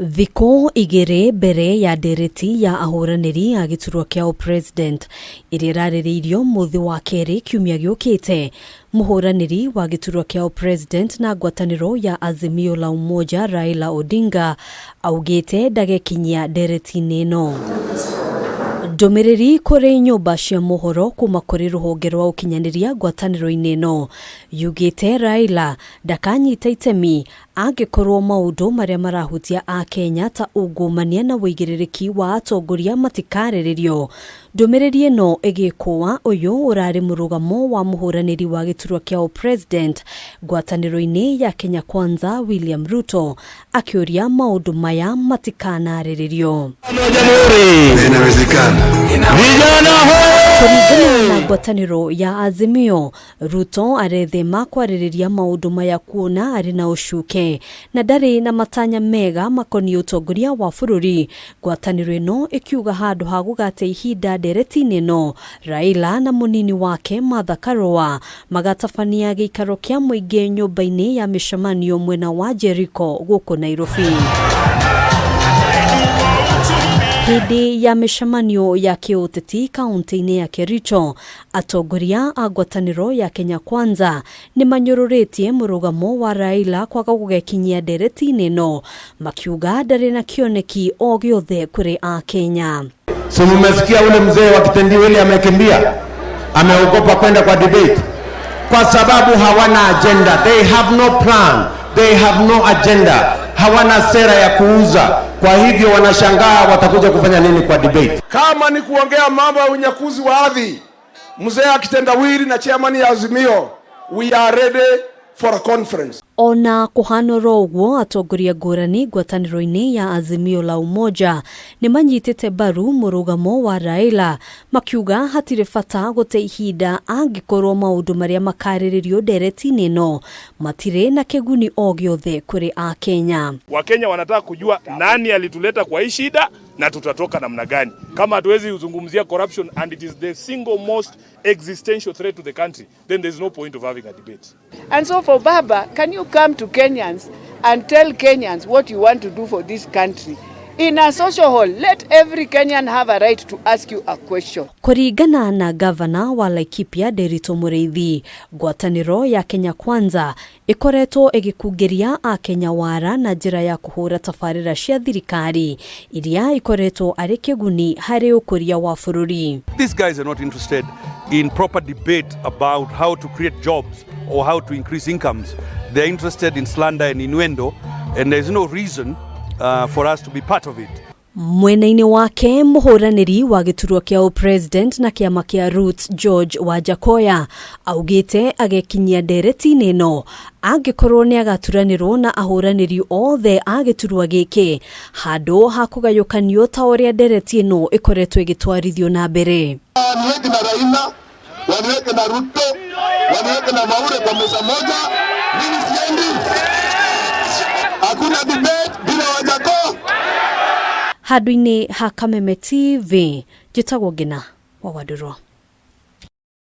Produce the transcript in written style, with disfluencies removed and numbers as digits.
Thikũ igĩrĩ mbere ya ndereti ya ahũranĩri a gĩturwa kĩa ũpresident ĩrĩa ĩrarĩrĩirio mũthĩ wa kerĩ kiumia gĩũkĩte, mũhũranĩri wa gĩturwa kĩa ũpresident na ngwatanĩro ya Azimio la Umoja Raila Odinga augĩte ndagekinyia ndereti-inĩ ĩno. Ndũmĩrĩri kũrĩ nyũmba cia mohoro kuma kũrĩ rũhonge rwa ũkinyanĩria ngwatanĩro-inĩ ĩno yugĩte Raila ndakanyita itemi Angĩkorwo maũndũ marĩa marahutia Akenya ta ungumania na ũigĩrĩrĩki wa atongoria matikarĩrĩrio, ndũmĩrĩri ĩno ĩgĩkũa ũyũ ũrarĩ mũrũgamo wa mũhũranĩri wa gĩturwa kĩa ũpresident ngwatanĩro-inĩ ya Kenya Kwanza William Ruto akĩũria maũndũ maya matikanarĩrĩrio. Inawezekana. Vijana Kũringana na ngwatanĩro ya Azimio, Ruto arethema kwarĩrĩria maũndũ maya kuona arĩ na ũcuke na ndarĩ na matanya mega makoniĩ ũtongoria wa bũrũri. Ngwatanĩro ĩno ĩkiuga handũ ha gũgate ihinda ndereti-inĩ ĩno, Raila na mũnini wake Martha Karua magatabania gĩikaro kĩa mũingĩ nyũmba-inĩ ya mĩcemanio mwena wa Jericho gũkũ Nairobi. Hĩndĩ ya mĩcemanio ya kĩũteti kaũntĩ-inĩ ya Kericho, Atongoria a ngwatanĩro ya Kenya Kwanza nĩ manyũrũrĩtie mũrũgamo wa Raila kwaga gũgekinyia ndereti-inĩ ĩno, makiuga ndarĩ na kĩoneki o gĩothe kũrĩ Akenya. Si mmesikia ule mzee wa kitendawili amekimbia, ameogopa kwenda kwa debate kwa sababu hawana agenda, they have no plan, they have no agenda, hawana sera ya kuuza. Kwa hivyo wanashangaa watakuja kufanya nini kwa debate. Kama ni kuongea mambo ya unyakuzi wa ardhi, mzee akitendawili na chairman ya Azimio, we are ready for a conference. Ona kũhana oro ũguo, atongoria ngũrani ngwatanĩro-inĩ ya Azimio la Umoja nĩ manyitĩte mbaru mũrũgamo wa Raila makiuga hatirĩ bata gũte ihinda angĩkorwo maũndũ marĩa makarĩrĩrio ndereti-inĩ ĩno matirĩ na kĩguni o gĩothe kũrĩ Akenya. Wakenya wanataka kujua nani alituleta kwa hii shida na tutatoka namna gani. Kama hatuwezi kuzungumzia corruption and it is the single most existential threat to the country, then there's no point of having a debate. And so for Baba, can you come to Kenyans and tell Kenyans what you want to do for this country? In a social hall, let every Kenyan have a right to ask you a question. Kũringana na gavana wa Laikipia Nderitu Mũrĩithi, ngwatanĩro ya Kenya Kwanza ĩkoretwo ĩgĩkungĩria Akenya wara na njĩra ya kũhũra tabarĩra cia thirikari iria ikoretwo arĩ kĩguni harĩ ũkũria wa bũrũri. These guys are not interested in proper debate about how to create jobs or how to increase incomes. They're interested in slander and innuendo, and there's no reason for us to be part of it. Mwena-inĩ wake mũhũranĩri wa gĩturwa kĩa ũpresident na kĩama kĩa Roots George Wajackoyah augĩte agekinyia ndereti-inĩ ĩno angĩkorwo nĩ agaturanĩrwo na ahũranĩri othe a gĩturwa gĩkĩ handũ ha kũgayũkanio ta ũrĩa ndereti ĩno ĩkoretwo ĩgĩtwarithio na mbere. Waniweke na Raila, waniweke na Ruto, waniweke na Mwaure kwa meza moja, mimi siendi. Hakuna debate bila Wajackoyah. Handũ-inĩ ha Kameme TV, njĩtagwo Ngina wa Wandũrũ.